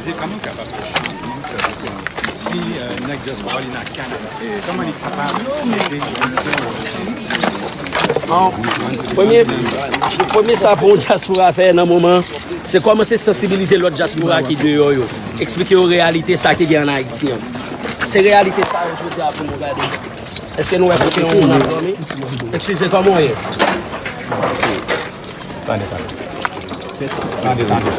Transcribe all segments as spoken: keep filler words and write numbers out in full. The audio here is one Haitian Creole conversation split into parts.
Kòman kapab si nèg dyaspora li nan Kanada, kòman li kapab mete yon Bon, premye, premye sa pou yon dyaspora fè nan moman, se kòmanse sansibilize lòt dyaspora ki deyò yo. Eksplike yo reyalite sa ki gen ann Ayiti an. Se reyalite sa yo jodi a pou nou gade. Èske nou wè kote yon moun ap dòmi? Eskize, kòman w ye? Tande, tande. Tande, tande.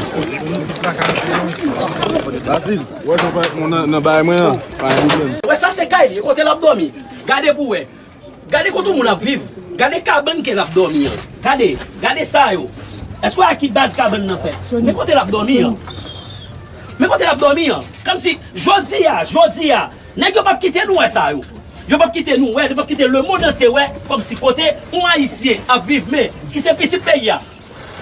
Basil, wè jan w fè nan bagay mwen an, pa gen pwoblèm. Wè sa se kay li, kote l ap dòmi. Gade pou wè. Gade kote moun ap viv. Gade kabann ke l ap dòmi an. Gade, gade sa yo. Èske w wè a ki baz kabann nan fèt? Men kote l ap dòmi an. Men kote l ap dòmi an. Kòmsi, jodi a, jodi a, nèg yo p ap kite nou wè sa yo. Yo p ap kite nou wè, yo p ap kite lemonn antye wè, kòmsi kote yon Ayisyen ap viv, men ki se pitit peyi a.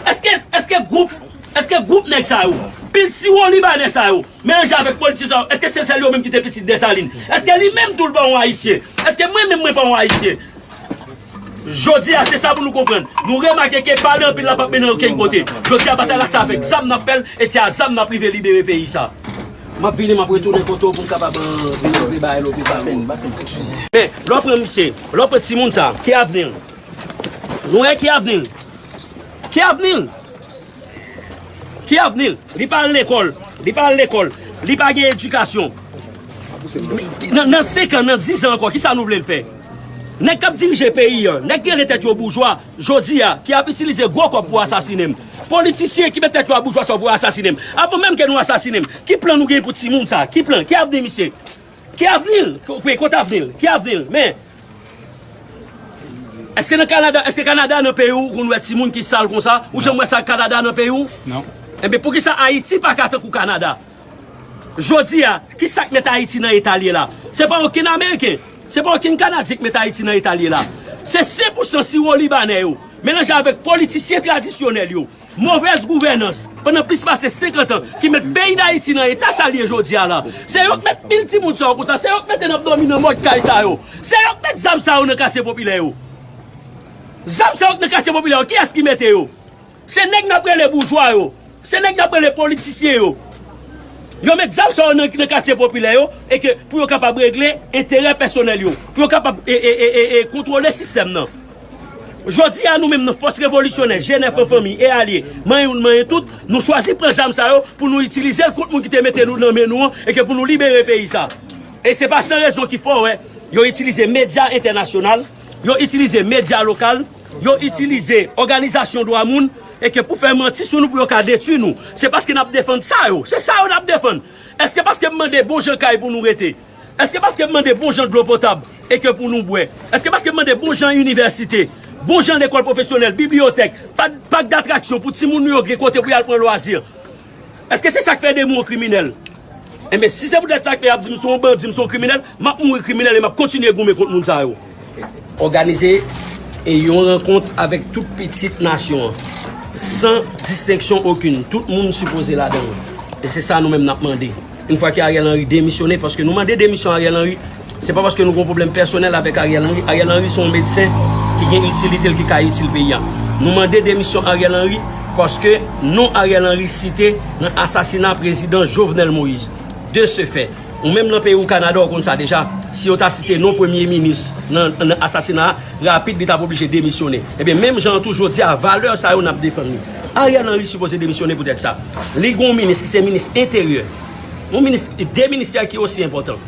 Èske, èske gwoup, èske gwoup nèg sa yo, pil siwo libanè sa yo, melanje avèk politisyen sa yo, èske se sèl yo menm ki te pitit Desalin? Èske li menm tou l pa yon Ayisyen? Èske mwen menm mwen pa yon Ayisyen? Jodi a, se sa pou nou konprann. Nou remake ke pale anpil la p ap mennen okenn kote. Jodi a, batay la se avèk zam n ap fè l, e se a zam n ap rive libere peyi sa. M ap vini, m ap retounen kote w pou m kapab vin antre bagay la, ou vin pa fè. Men, lè w pran misye, lè w pran timoun sa, ki avni l? Nou wè ki avni l? Ki avni l? Ki avni l? Li pa al lekòl. Li pa al lekòl. Li pa gen edikasyon. Nan, nan senk an, nan diz an ankò, kisa nou vle l fè? Nèg k ap dirije peyi an, nèg ki rele tèt yo boujwa, jodi a, ki ap itilize gwo kòb pou asasinen m. Politisyen ki met tèt yo a boujwa sa yo pou asasinen m. Avan menm ke nou asasinen m, ki plan nou gen pou timoun sa? Ki plan? Ki avni misye? Ki avni l? Kote avni l? Ki avni l? Men, èske nan Kanada, èske Kanada nan peyi w, ou konn wè timoun ki sal konsa? Ou janm wè sa Kanada nan peyi w? Non. Enben, poukisa Ayiti pa ka tankou Kanada? Jodi a, kisa k met Ayiti nan eta l ye la? Se pa okenn Ameriken, se pa okenn Kanadyen k met Ayiti nan eta l ye la. Se sen pou san siwo libanè yo, melanje avèk politisyen tradisyonèl yo. Movèz gouvènans pandan plis pase senkant an ki met peyi Dayiti nan eta sa l ye jodi a la. Se yo k met pil timoun sa yo konsa, se yo k mete n ap dòmi nan mòd kay sa yo. Se yo k met zam sa yo nan katye popilè yo. Zam sa yo k nan katye popilè yo, kiyès ki mete yo? Se nèg n ap rele boujwa yo. Se nèg n ap rele politisyen yo. Yo met zam sa yo nan, nan katye popilè yo, e ke pou yo kapab regle enterè pèsonèl yo, pou yo kapab e, e, e, e, e kontwole sistèm nan. Jodi a, nou menm nan fòs revolisyonè, G nèf an fanmi e alye, manyen youn, manyen tout, nou chwazi pran zam sa yo pou nou itilize l kont moun ki te mete nou nan men nou an e ke pou nou libere peyi sa. E se pa san rezon ki fè w wè yo itilize medya entènasyonal, yo itilize medya lokal, yo itilize òganizasyon dwa moun e ke pou fè manti sou nou pou yo ka detwi nou. Se paske n ap defann sa yo. Se sa yo n ap defann. Èske paske m mande bon jan kay pou nou rete? Èske paske m mande bon jan dlo potab e ke pou nou bwè? Èske paske m mande bon jan inivèsite, bon jan lekòl pwofesyonèl, bibliyotèk, pak, pak datraksyon pou timoun nou yo gen kote pou y al pran lwazi? Èske se sa k fè de mwen yon kriminèl? Enben, si se poutèt sa k fè y ap di m se yon bandi, m se yon kriminèl, m ap mouri kriminèl e m ap kontinye goumen kont moun sa yo. Òganize e yon rankont avèk tout pitit nasyon an, san distenksyon okenn. Tout moun sipoze ladan l. E se sa nou menm n ap mande. Yon fwa ke Ariel Henry demisyone, paske nou mande demisyon Ariel Henry, se pa paske nou gen yon pwoblèm pèsonèl avèk Ariel Henry. Ariel Henry se yon medsen ki gen itilite l, ki ka itil peyi a. Nou mande demisyon Ariel Henry paske non Ariel Henry site nan asasina prezidan Jovenel Moïse. De ce fait, ou menm nan peyi w Kanada, ou konn sa deja, si yo ta site non premye minis nan, nan asasina a, rapid li t ap oblije demisyone. Ebyen, menm jan an tou, jodi a, valè sa yo n ap defann li. Ariel Henry sipoze demisyone poutèt sa. Li gen yon minis ki se minis enteryè. Yon minis, de ministè ki osi enpòtan.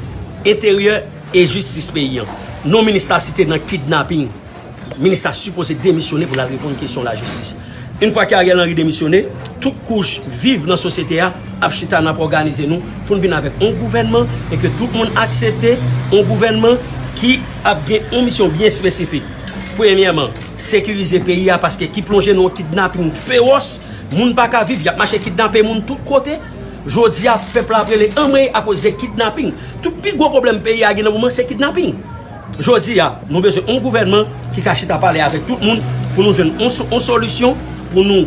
Enteryè e jistis peyi an. Non minis sa site nan kidnaping. Minis sa sipoze demisyone pou l al reponn kesyon lajistis. Yon fwa ke Ariel Henry demisyone, tout kouch viv nan sosyete a ap chita, n ap òganize nou pou n vin avèk yon gouvènman e ke tout moun aksepte, yon gouvènman ki ap gen yon misyon byen espesifik. Premyèman, sekirize peyi a, paske ki plonje nan yon kidnaping fewòs, moun pa ka viv, y ap mache kidnape moun tout kote. Jodi a, pèp la ap rele anmwey akoz de kidnaping. Tout pi gwo pwoblèm peyi a gen nan moman se kidnaping. Jodi a, nou bezwen yon gouvènman ki ka chita pale avèk tout moun pou nou jwenn yon so-, yon solisyon pou nou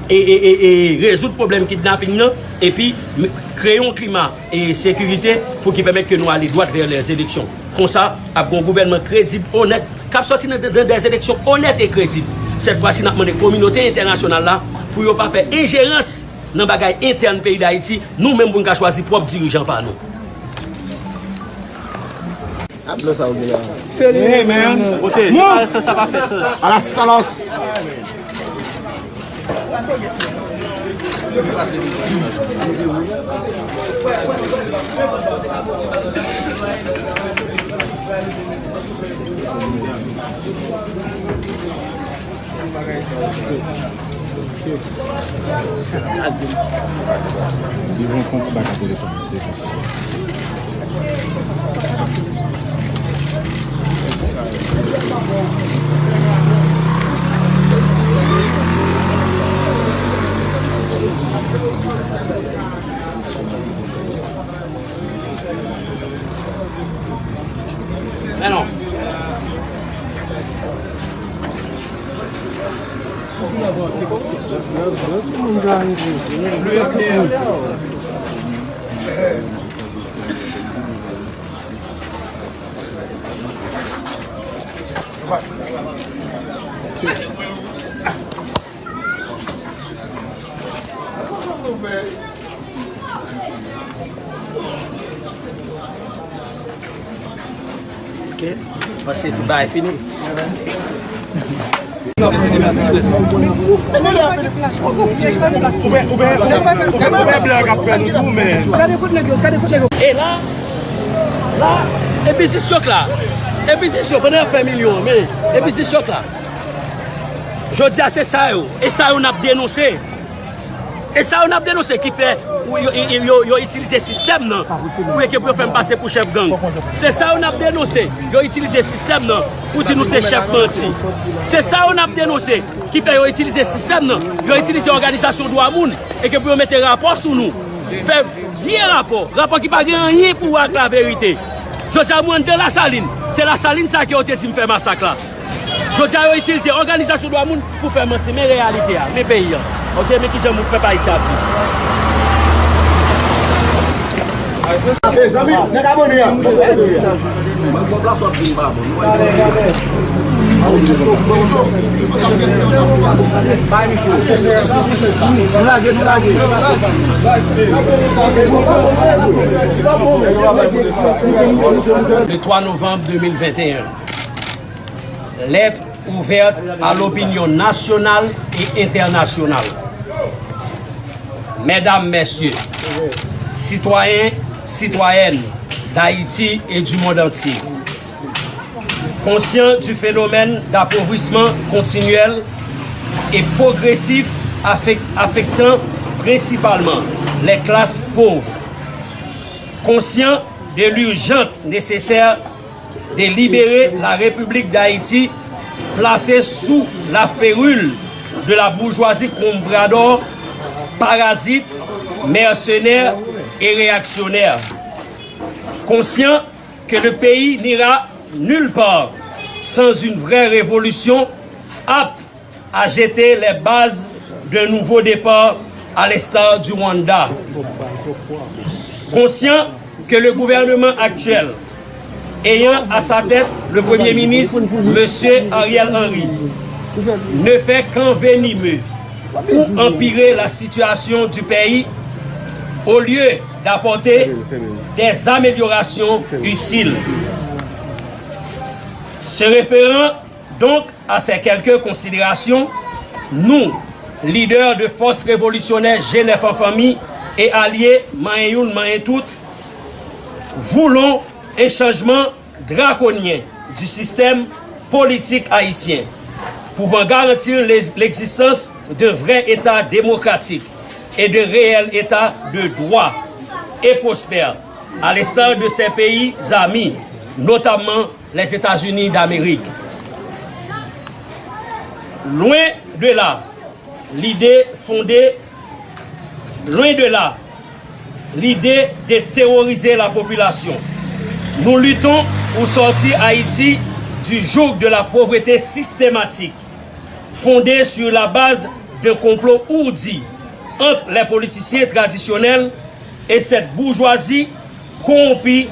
e, e, e, e rezoud pwoblèm kidnaping nan, epi m-, kreye yon klima e sekirite pou ki pèmèt ke nou ale dwat vè lèzeleksyon. Konsa, ap gen yon gouvènman kredib, onèt, k ap sòti nan, nan dèzeleksyon onèt e kredib. Sèt fwa si, n ap mande kominote entènasyonal la pou yo pa fè enjerans nan bagay entèn peyi Dayiti, nou menm pou n ka chwazi pwòp dirijan pa nou. Ap blan sa ou gen la. Se li. Hey, man. Kote, sa, sa, sa pa fè sans. A la salos. Li rankontre bak a telefòn. Men non. Ok. Paske tout bagay fini. E la, la, e biznis yo k la. E biznis yo, pandan y ap fè milyon, men e biznis yo k la. Jodi a, se sa yo. E sa yo n ap denonse. E sa yo n ap denonse ki fè yo, yo, yo, yo itilize sistèm nan pou yo, pou yo fè m pase pou chèf gang. Se sa yo n ap denonse. Yo itilize sistèm nan pou di nou se chèf bandi. Se sa yo n ap denonse ki fè yo itilize sistèm nan. Yo itilize òganizasyon dwa moun e ke pou yo mete rapò sou nou. Fè vye rapò. Rapò ki pa gen anyen pou wè ak laverite. Jodi a, mwen anndan Lasalin. Se Lasalin sa ke yo te di m fè masak la. Jodi a, yo itilize òganizasyon dwa moun pou fè manti. Men reyalite a, men peyi a. Ok, men kijan moun pèp ayisyen ap viv. Mezanmi, nèg abòne a. Le trois novembre deux mille vingt et un. Lettre ouverte à l'opinion nationale et internationale. Mesdames, Messieurs, citoyens, citoyennes d'Haïti et du monde entier, conscient du phénomène d'appauvrissement continuel et progressif affec- affectant principalement les classes pauvres, conscient de l'urgente nécessaire de libérer la République d'Haïti, placée sous la férule de la bourgeoisie comprador, parasite, mercenaire et réactionnaire. Conscient que le pays n'ira nulle part sans une vraie révolution apte à jeter les bases d'un nouveau départ à l'instar du Rwanda. Conscient que le gouvernement actuel, ayant à sa tête le Premier ministre, Monsieur Ariel Henry, ne fait qu'envenimer ou empirer la situation du pays au lieu d'apporter des améliorations utiles. Se référant donc à ces quelques considérations, nous, leaders de Force Révolutionnaire G neuf en Famille et alliés Manyen Youn Manyen Tout, voulons un changement draconien du système politique haïtien, pouvant garantir l'ex- l'existence d'un vrai État démocratique et d'un réel État de droit et prospère, à l'instar de ses pays amis, notamment les États-Unis d'Amérique. Loin de là, l'idée fondée, loin de là, l'idée de terroriser la population. Nous luttons pour sortir Haïti du joug de la pauvreté systématique, fondée sur la base d'un complot ourdi entre les politiciens traditionnels et cette bourgeoisie corrompue,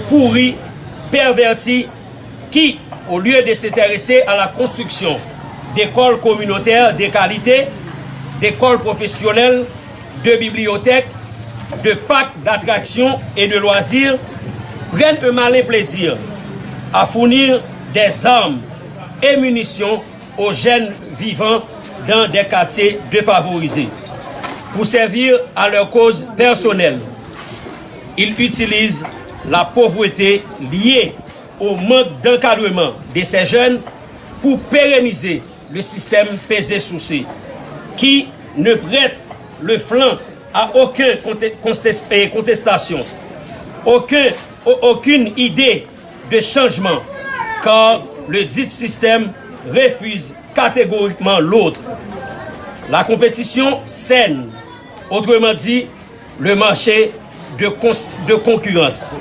pourrie, pervertie, qui, au lieu de s'intéresser à la construction d'écoles communautaires de qualité, d'écoles professionnelles, de bibliothèques, de parcs d'attractions et de loisirs prennent un malin plaisir à fournir des armes et munitions aux jeunes vivant dans des quartiers défavorisés pour servir à leur cause personnelle. Ils utilisent la pauvreté liée au manque d'encadrement de ces jeunes pour pérenniser le système pesé-sousé, qui ne prête le flanc à aucune conte- contestation, aucun, aucune idée de changement, car le dit système refuse catégoriquement l'autre. La compétition saine, autrement dit, le marché de, de concurrence.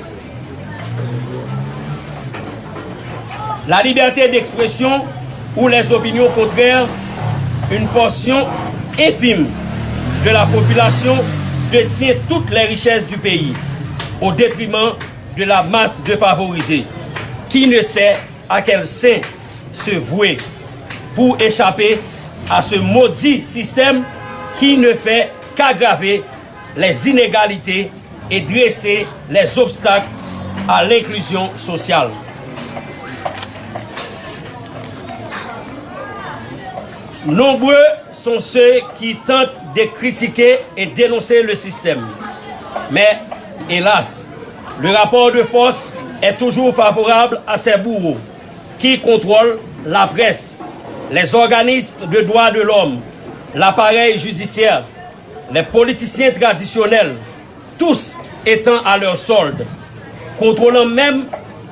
La liberté d'expression ou les opinions contraires, une portion infime de la population détient toutes les richesses du pays au détriment de la masse défavorisée qui ne sait à quel saint se vouer pour échapper à ce maudit système qui ne fait qu'aggraver les inégalités et dresser les obstacles à l'inclusion sociale. Nombreux sont ceux qui tentent de critiquer et dénoncer le système. Mais, hélas, le rapport de force est toujours favorable à ces bourreaux qui contrôlent la presse, les organismes de droits de l'homme, l'appareil judiciaire, les politiciens traditionnels, tous étant à leur solde, contrôlant même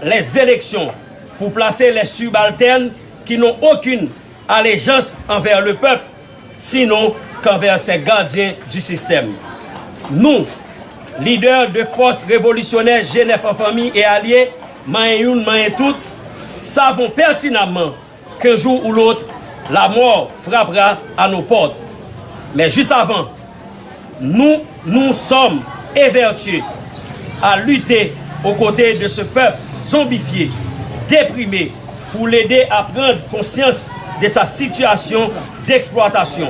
les élections pour placer les subalternes qui n'ont aucune allégeance envers le peuple, sinon qu'envers ces gardiens du système. Nous, leaders de force révolutionnaire G neuf en famille et alliés, manyen youn, manyen tout, savons pertinemment qu'un jour ou l'autre, la mort frappera à nos portes. Mais juste avant, nous nous sommes évertués à lutter aux côtés de ce peuple zombifié, déprimé, pour l'aider à prendre conscience de sa situation d'exploitation,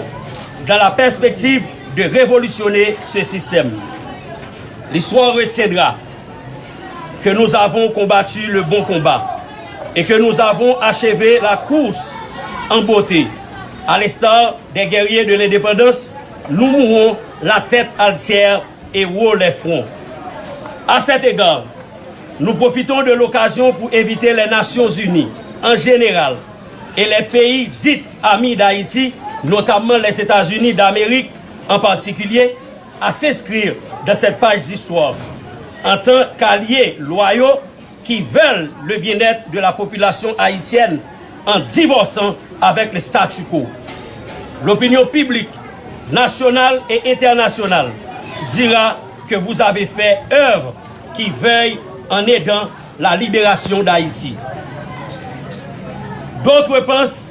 dans la perspective de révolutionner ce système. L'histoire retiendra que nous avons combattu le bon combat et que nous avons achevé la course en beauté. À l'instar des guerriers de l'indépendance, nous mourons la tête altière et haut les fronts. À cet égard, nous profitons de l'occasion pour inviter les Nations Unies en général et les pays dits amis d'Haïti, notamment les États-Unis d'Amérique en particulier, à s'inscrire dans cette page d'histoire en tant qu'alliés loyaux qui veulent le bien-être de la population haïtienne en divorçant avec le statu quo. L'opinion publique nationale et internationale dira que vous avez fait œuvre qui veille en aidant la libération d'Haïti. D'autres pensent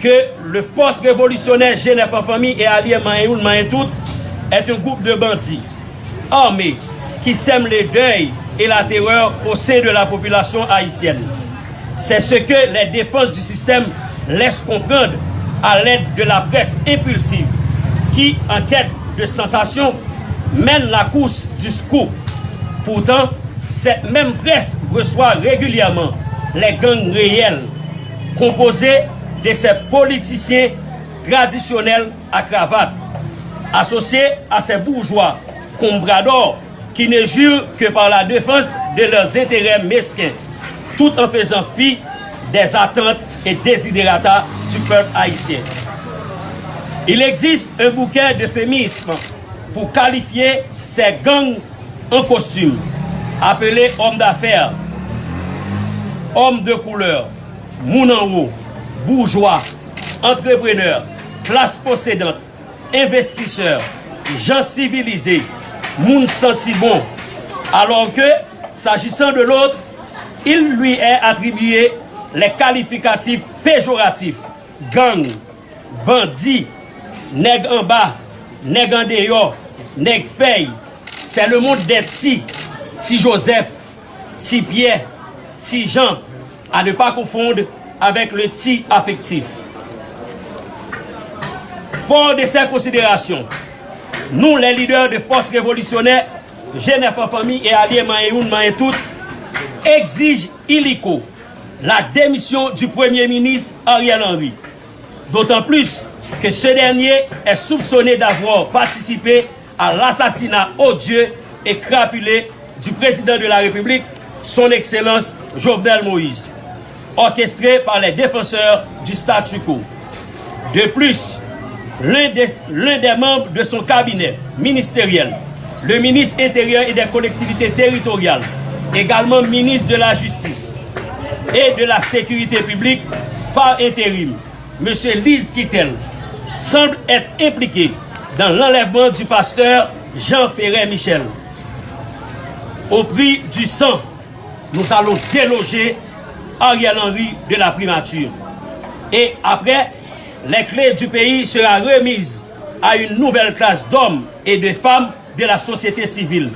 que le force révolutionnaire G neuf en famille et alliés manyen youn, manyen tout est un groupe de bandits armés qui sèment le deuil et la terreur au sein de la population haïtienne. C'est ce que les défenses du système laissent comprendre à l'aide de la presse impulsive qui, en quête de sensations, mène la course du scoop. Pourtant, cette même presse reçoit régulièrement les gangs réels, composés de ces politiciens traditionnels à cravate, associés à ces bourgeois compradors qui ne jurent que par la défense de leurs intérêts mesquins, tout en faisant fi des attentes et desiderata du peuple haïtien. Il existe un bouquet d'euphémismes pour qualifier ces gangs en costume, appelés hommes d'affaires, hommes de couleur, moun anwo, boujwa, antreprenè, klas posedant, envestisè, jan sivilize, moun santi bon, alors que, s'agissant de l'autre, il lui est attribué les qualificatifs péjoratifs, gang, bandi, nèg anba, nèg andeyò, nèg fèy. C'est le monde des Ti, Ti Joseph, Ti Pyè, Ti Jan, à ne pas confondre avec le Ti affectif. Fort de ces considérations, Nous, les leaders de Force Révolutionnaire, G neuf en famille et alliés Manyen Youn, Manyen Tout, exige illico la démission du Premier ministre Ariel Henry, d'autant plus que ce dernier est soupçonné d'avoir participé à l'assassinat odieux et crapuleux du président de la République, son Excellence Jovenel Moïse, orchestré par les défenseurs du statu quo. De plus, l'un des, l'un des membres de son cabinet ministériel, le ministre intérieur et des collectivités territoriales, également ministre de la Justice et de la Sécurité publique par intérim, Monsieur Lise Quitel, semble être impliqué dans l'enlèvement du pasteur Jean Ferret Michel au prix du sang. Nous allons déloger Ariel Henry de la primature. Et après, les clés du pays sera remise à une nouvelle classe d'hommes et de femmes de la société civile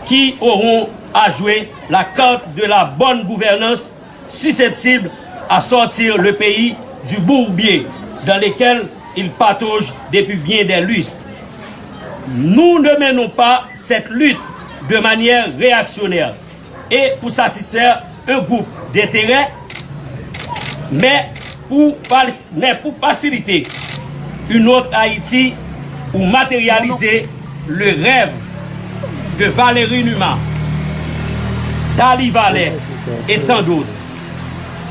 qui auront à jouer la carte de la bonne gouvernance, susceptible à sortir le pays du bourbier dans lequel il patauge depuis bien des lustres. Nous ne menons pas cette lutte de manière réactionnaire et pour satisfaire un groupe d'intérêts, mais pour, mais pour faciliter une autre Haïti ou matérialiser le rêve de Valéry Numa, Dali Valet et tant d'autres.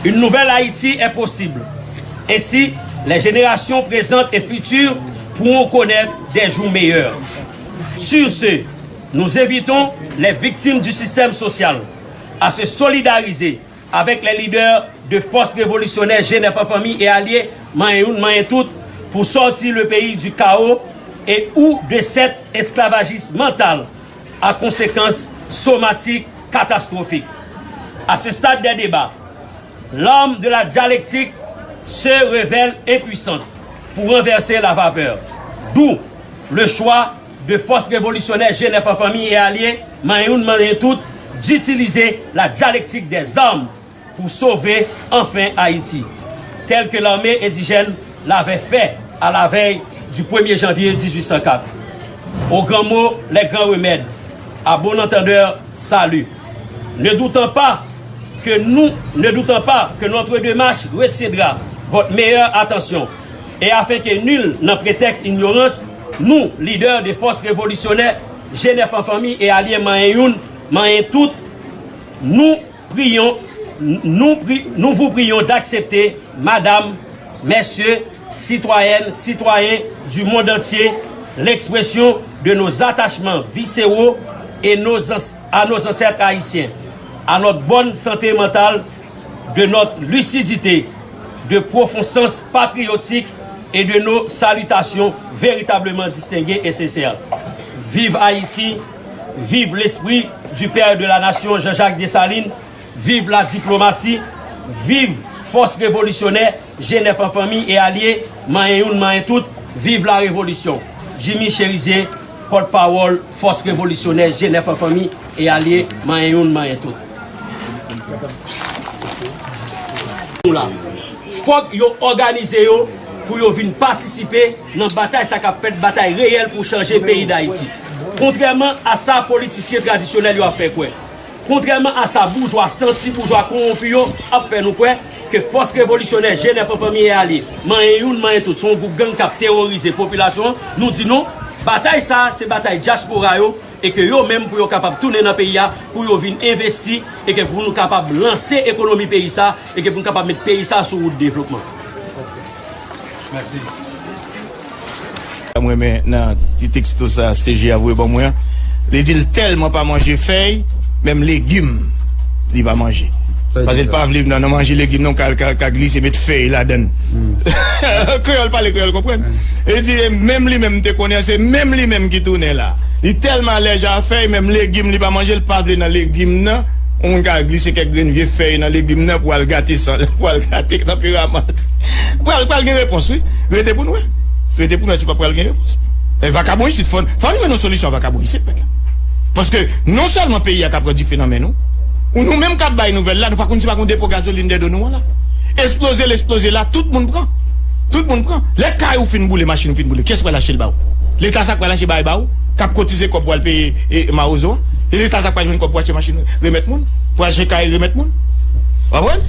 Une nouvelle Haïti est possible. Ainsi, les générations présentes et futures pourront connaître des jours meilleurs. Sur ce, nous invitons les victimes du système social à se solidariser avec les leaders de Force Révolutionnaire G neuf en famille et alliés Manyen Youn, Manyen Tout pour sortir le pays du chaos et ou de cet esclavagisme mental à conséquences somatiques catastrophiques. À ce stade des débats, l'arme de la dialectique se révèle impuissante pour renverser la vapeur. D'où le choix de Force Révolutionnaire G neuf en famille et alliés Manyen Youn, Manyen Tout d'utiliser la dialectique des armes pour sauver enfin Haïti, tel que l'armée indigène l'avait fait à la veille du premier janvier dix-huit cent quatre. Aux grands mots, les grands remèdes. À bon entendeur, salut. Ne doutant pas que nous, ne doutant pas que notre démarche retiendra votre meilleure attention, et afin que nul n'en prétexte ignorance, nous, leaders des forces révolutionnaires, G neuf en famille et alliés Manyen Youn, Manyen Tout, nous prions, nous, pri- nous vous prions d'accepter, Madame, Messieurs, citoyennes, citoyens du monde entier, l'expression de nos attachements viscéraux et nos ans- à nos ancêtres haïtiens, à notre bonne santé mentale, de notre lucidité, de profond sens patriotique et de nos salutations véritablement distinguées et sincères. Vive Haïti, vive l'esprit du père de la nation Jean-Jacques Dessalines, vive la diplomatie, vive Force Révolutionnaire, G neuf en famille et alliés, Manyen Youn, Manyen Tout, vive la révolution. Jimmy Chérizier, pòtpawòl Force Révolutionnaire, G neuf en famille et alliés, Manyen Youn, Manyen Tout. Nou la. Fòk yo òganize yo pou yo vin patisipe nan batay sa k ap fèt, batay reyèl pou chanje peyi Dayiti. Kontrèman a sa politisyen tradisyonèl yo ap fè kwè, kontrèman a sa boujwa santi, boujwa kowonpi yo ap fè nou kwè ke Fòs Revolisyonè G neuf en Fanmi e Alye, Manyen Youn, Manyen Tout, se yon gwoup gang k ap teworize popilasyon an, nou di non, batay sa a se batay dyaspora yo, e ke yo menm pou yo kapab tounen nan peyi a, pou yo vin envesti, e ke pou nou kapab lanse ekonomi peyi sa, e ke pou nou kapab met peyi sa sou wout devlopman. Mèsi. Sa m renmen nan ti teksto sa C G a voye ban mwen an. Li di l tèlman pa manje fèy, menm legim li pa manje. Paske l pa vle nan, nan manje legim nan, ka, ka, ka glise met fèy ladan l. Kreyòl pale, kreyòl konprann. E di, e menm li menm m te konnen an, se menm li menm ki tounen la. Li tèlman alèje a fèy, menm legim li pa manje, li pa vle nan legim nan. Yon moun ka glise kèk grenn vye fèy nan legim nan pou al gate san, pou al gate tanperaman l. Pral, pral gen repons, wi. Rete pou n wè. Rete pou n wè si pa pral gen repons. E vakabon isit, fò, fò n jwenn yon solisyon a vakabon isit, mèt la. Paske non sèlman peyi a ka pran dife nan men nou, ou nou menm k ap bay nouvèl la, nou pa konn si pa gen yon depo gazolin dèyè do nou an la. Esploze l esploze la, tout moun pran. Tout moun pran. Lè kay ou fin boule, machin ou fin boule, kiyès pral achte l ba ou? Leta sa k pral achte bagay ba ou, k ap kotize kòb pou al peye e, Mawozo an. E Leta sa k pral jwenn kòb pou achte machin remèt moun, pou achte kay remèt moun. W konprann?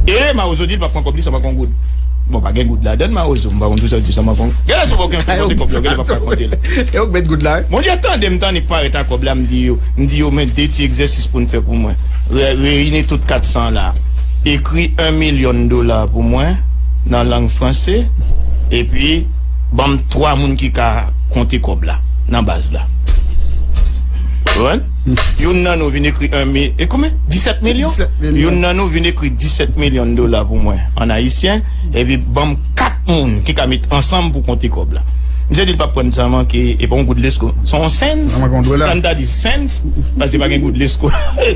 E Mawozo di l p ap pran kòb li san manke yon goud. Bon, pa gen goud ladan l, Mawozo, m pa konn pou sa w di san manke yon goud. Genlè si w pa gen pou konte kòb la, genlè l p ap ka konte l. E w k met goud la, wi. Bondye tande m, tande k parèt ak kòb la, m di yo, m di yo men de ti egzèsis pou n fè pou mwen. Re- reyini tout kat san la. Ekri yon milyon dola pou mwen nan lang franse, epi ban m twa moun ki ka konte kòb la nan baz la. Ou konprann? Youn nan nou vin ekri yon mi, e konbyen? Disèt milyon? Disèt milyon. Youn nan nou vin ekri disèt milyon dola pou mwen an ayisyen, epi ban m kat moun ki ka met ansanm pou konte kòb la. Misye di l p ap pran sa manke, e pa yon goud lesko. Se yon cents. Sa manke yon dola. Tan ta di cents, paske pa gen goud lesko.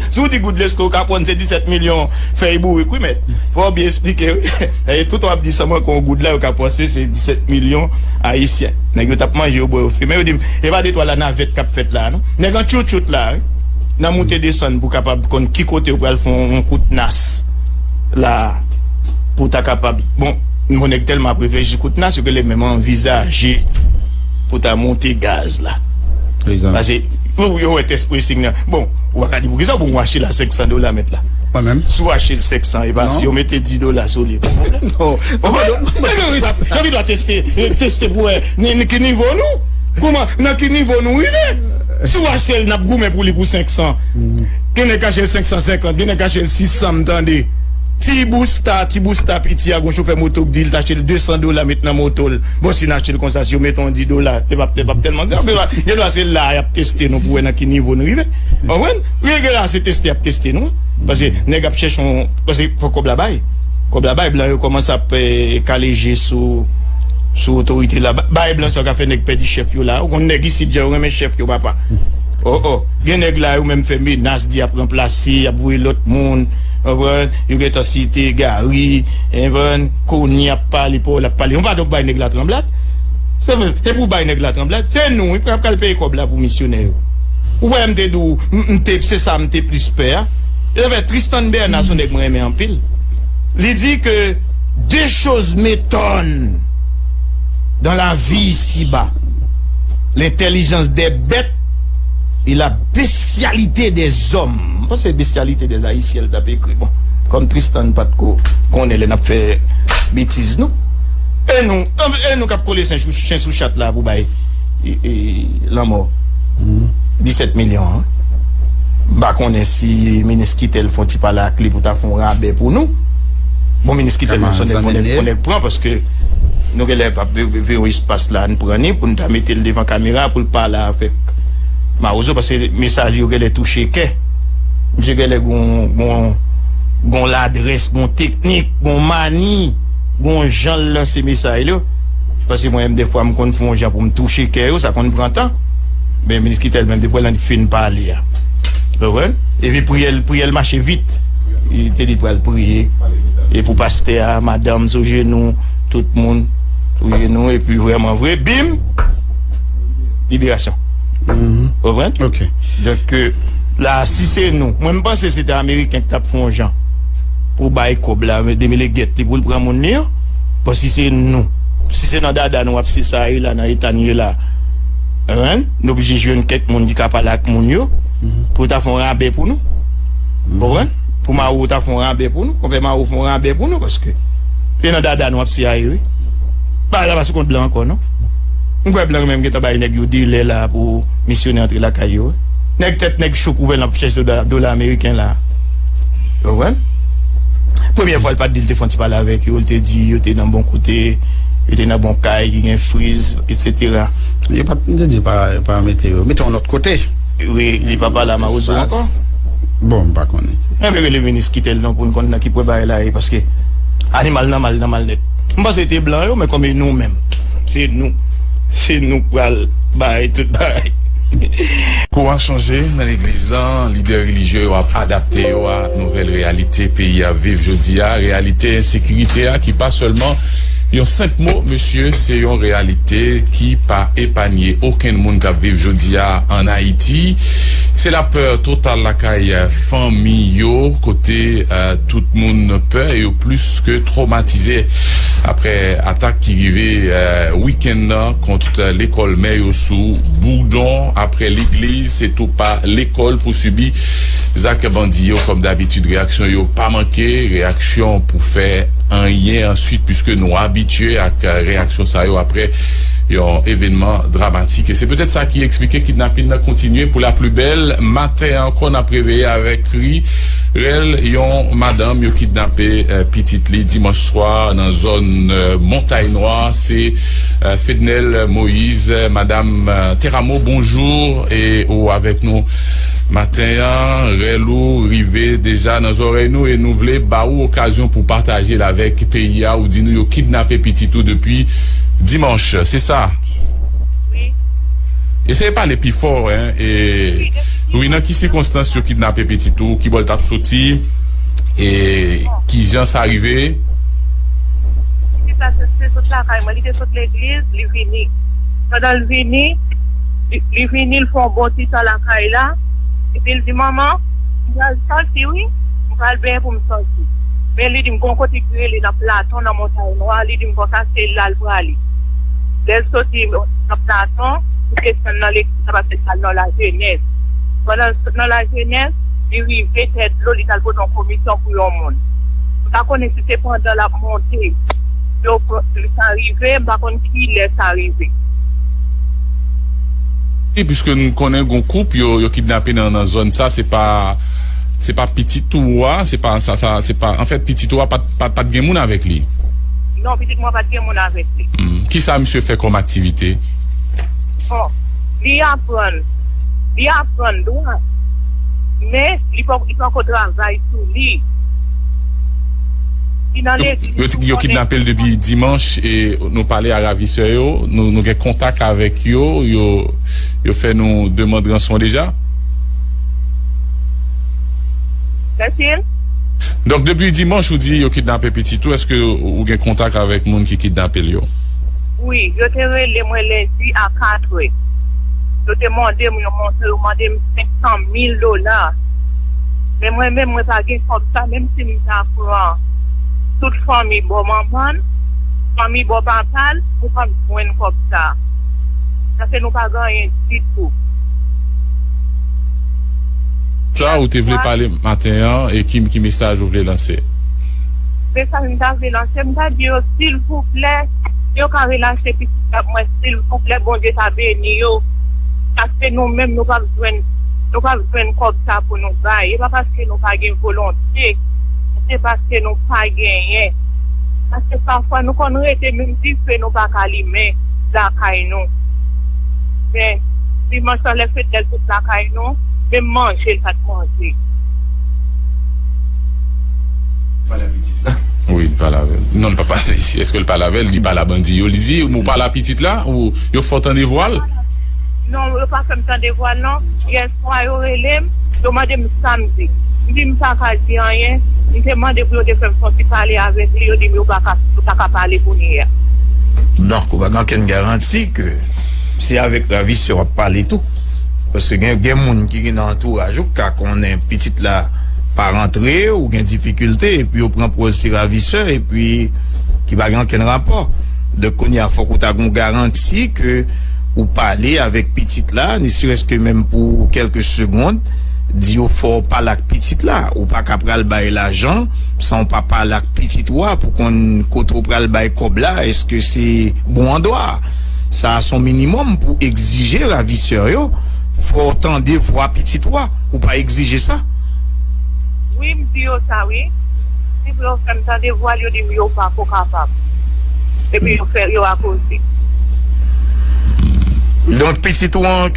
Si w di goud lesko, ou ka pran se disèt milyon fèy bourik, wi, mèt. Fò w byen eksplike, wi. E tout w ap di sa manke yon goud la, yo ka panse se disèt milyon ayisyen. Nèg yo t ap manje, yo bwè, yo fimen. Yo di m, e pa de twa la navèt k ap fèt la, non. Nèg an tchoutchout la, wi. Nan moute desann pou kapab konn ki kote yo pral fè yon, yon kout nas la, pou ta kapab. Bon, yon nèg tèlman ap reflechi kout nas, yo genlè menm anvizaje pou ta monte gaz la. Egzak. Paske, yo, yo wè tès presing nan. Bon, ou pa ka di poukisa pou w achte l a senk san dola mèt la. Mwen menm. Si w achte l senk san, e pa si yo mete dis dola sou li. Non. Ou konprann? Yo gen dwa, yo gen dwa teste, teste pou wè ni, ni ki nivo nou. Kouman, nan ki nivo nou rive? Si w achte l, n ap goumen pou li pou senk san. Gen nèg k achte l senk san senkant, gen nèg k achte l sis san, m tande. Ti bousta, ti bousta piti a, gon chofè moto k di l t achte l de san dola, met nan moto l. Bon, si n achte l konsa, si yo mete yon dis dola, li p ap, li p ap tèlman grav. Gen dwa, gen dwa se la y ap teste nou pou wè nan ki nivo n rive. Ou konprann? Gen dwa se teste y ap teste nou. Paske nèg ap chèche yon, paske fòk kòb la bay. Kòb la bay, blan yo kòmanse ap, eh, kale je sou, sou otorite la. Ba- Bay blan sa ka fè nèg pèdi chèf yo la. Ou konn nèg isit, jan yo renmen chèf yo, papa. Oh, oh. Gen nèg la, yo menm fè menas, di y ap ranplase, y ap voye lòt moun. Konprann? Yo gentan site Gary, konprann? Koni ap pale, Paul ap pale. Yon pa t ap bay nèg la tranblad. Se vre, se pou bay nèg la tranblad. Se nou, wi, k ap pral peye kòb la pou misyonè yo. Ou wè, m te di w, m, m te, se sa m te plis pè a. E fè Tristan Bernard, se yon nèg mwen renmen anpil. Li di ke deux choses m'étonnent dans la vie ici-bas, l'intelligence des bêtes et la bestialité des hommes. M panse bestialité des Haïtiens, l t ap ekri. Bon, kòm Tristan pa t ko konnen lè n ap fè betiz nou. E nou, e nou k ap kole chen sou, chen sou chat la pou bay, e, e, lanmò disèt milyon an. M pa konnen si minis Kitèl fè yon ti pale ak li pou ta fè yon rabè pou nou. Bon, minis Kitèl menm se yon nèg pou nèg, pou nèg pran, paske nou genlè p ap ve- ve- veye yon espas la, n pran ni pou n ta mete l devan kamera pou l pale avèk Mawozo, paske mesaj li yo genlè touche kè. Misye genlè gon, gon, gon ladrès, gon teknik, gon mani, gon jan l lanse mesaj li yo. Paske mwen menm, dèfwa, m konn fè yon jan pou m touche kè yo, sa konn pran tan. Men minis Kitèl menm, depi lè l fin pale a. Ou konprann? Epi priyè l, priyè l mache vit. Li te di l pral priye. E pou pastè a, madanm sou jenou, tout moun sou jenou, epi vrèman vre, bim! Liberasyon. Ou konprann? Ok. Donk, euh, la, si se nou, mwen, m panse se te Ameriken ki t ap fè yon jan pou bay kòb la, men de mil e gèt li pou l pran moun li yo. Bon, si se nou, si se nan dada nou ap sesaye la, nan eta n ye la, ou konprann? Nou oblije jwenn kèk moun ki ka pale ak moun yo, pou yo ta fè yon rabè pou nou. Ou konprann? Pou Mawo ta fè yon rabè pou nou, konpè Mawo fè yon rabè pou nou, paske se nan dada nou ap sesaye, wi. Bagay la pa sou kont blan ankò, non. M kwè blan yo menm gentan bay nèg yo delè la pou misyonè antre lakay yo. Nèg tèt nèg cho kouvè nan chèch dola, dola ameriken la. Ou konprann? Premyè fwa, l pa t di l te fè yon ti pale avèk yo, l te di yo te nan bon kote, yo te nan bon kay ki gen friz, etsetera. Yo pa t, m te di pa, pa mete yo, mete yon lòt kote. Wi, li pa pale a Mawozo ankò. Bon, m pa konnen. Enben, rele minis Kitèl non pou n konn nan ki pwen bagay la ye, paske animal nan mal, nan mal nèt. M panse te blan yo, men kòm e nou menm, se nou, se nou k pral bay tout bagay. Kou a chanje nan legliz la, lidè relijye yo ap adapte yo a nouvèl reyalite peyi a ap viv jodi a, reyalite ensekirite a ki pa sèlman yon senp mo, mesye, se yon reyalite ki pa epanye okenn moun k ap viv jodi a ann Ayiti. Se lapè total lakay fanmi yo, kote, eh, tout moun pè, yo plis ke twomatize apre atak ki rive, eh, wikenn nan kont lekòl mè yo sou Boudon, apre legliz, se tou pa lekòl pou sibi zak bandi yo. Kòm dabitid, reyaksyon yo pa manke, reyaksyon pou fè anyen answit, piske nou abitye ak, eh, reyaksyon sa yo apre yon evènman dramatik. E se petèt sa ki eksplike kidnapin nan kontinye pou la pli bèl. Maten an ankò, n ap reveye avèk kri rèl yon madanm yo kidnape, eh, pitit li dimanch swa nan zòn, eh, Montay Nwa. Se, eh, Fednel Moïse. Madam, eh, Teramo, bonjou. E ou avèk nou maten an. Rèl ou rive deja nan zòrèy nou e nou vle ba ou okazyon pou pataje l avèk peyi a. Ou di nou yo kidnape pitit ou depi dimanch. Se sa? Wi. Eseye pale pi fò, en, e, wi, wi, nan ki sikonstans yo kidnape pitit ou, ki bò l t ap soti, e kijan sa rive? Pitit la te, te sot lakay mwen, li te sot legliz, li vini. Pandan l vini, li, li vini, l fè yon bon ti tan lakay la, epi l di, "Manman, m pral sòti, wi, m pral benyen pou m sòti." Men li di m, gon kote ki rele nan Platon, nan Montay Nwa, li di m konsa, se la l prale. Lè l soti nan Platon, li desann nan legliz la, paske l pral nan lajenès. Pandan l sot nan lajenès, li rive Tèt Dlo, li t al pote yon komisyon pou yon moun. M pa konnen si se pandan l ap monte, yo pran, sa rive, m pa konn ki lè sa rive. E piske nou konnen gon koup yo, yo kidnape nan, nan zòn sa, se pa, se pa pitit ou a, se pa, sa, sa, se pa, anfèt, pitit ou a pa t, pa t, pa t gen moun avèk li? Non, pitit mwen pa t gen moun avèk li. Hmm. Kisa misye fè kòm aktivite? Bon, li aprann, li aprann dwa, men li pa, li poko travay sou li. Li nan legliz. Yo, yo kidnape l depi dimanch e nou pale a ravisè yo, nou, nou gen kontak avèk yo, yo, yo fè nou demann ranson deja? Cecil? Donk, depi dimanch, ou di yo kidnape pitit ou, èske ou gen kontak avèk moun ki kidnape l yo? Wi, yo te rele mwen lendi a katrè. Yo te mande m yon montan, yo mande m senk san mil dola. Men mwen menm, mwen pa gen kòb sa, menm si m ta pran tout fanmi bò manman l, fanmi bò papa l, nou p ap jwenn kòb sa. Paske nou pa gen anyen ditou. Sa ou te vle pale maten an, e ki, ki mesaj ou vle lanse? Mesaj m ta vle lanse, m ta di yo, silvouplè, si yo ka relache pitit la pou mwen, silvouplè, Bondye ta beni yo. Paske nou menm, nou p ap jwenn, nou p ap jwenn kòb sa pou nou bay. E pa paske nou pa gen volonte, se paske nou pa genyen. Paske pafwa, nou konn rete menm dife, nou pa ka limen lakay nou. Men, dimanch lan, lè Fednel sot lakay nou, menm manje, l pa t manje. Pale a pitit la. Wi, li pale avè l. Non, li pa pale isi. Èske l pale avè l? Li pale a bandi yo. Li di, ou pale a pitit la? Ou yo fè w tande vwa l? Non, yo pa fè m tande vwa l, non. Yè swa, yo rele m, yo mande m sa m di. M di m pa ka di anyen. M te mande pou yo te fè m fè yon ti pale avèk li. Yo di m yo pa ka, yo pa ka pale kounye a. Donk, ou pa gen okenn garanti ke se avèk ravisè w ap pale tou. Paske gen, gen moun ki gen nan antouraj ou ki ka konnen pitit la pa rantre, ou gen difikilte, epi yo pran pou w se ravisè, epi ki pa gen okenn rapò. Donk, kounye a, fòk ou ta gen yon garanti ke ou pale avèk pitit la, ne serait-ce que menm pou kèlke segonn, di yo fò w pale ak pitit la. Ou pa ka pral bay lajan san w pa pale ak pitit ou a pou konn kote w pral bay kòb la, èske se bon andwa? Sa a se yon minimòm pou egzije ravisè yo. Fò w tande vwa pitit ou a. Ou pa egzije sa? Wi, m di yo sa, wi. Si pou yo fè m tande vwa l, yo di m yo pa ko kapab. Epi yo fè, yo akoze. Donk, pitit ou an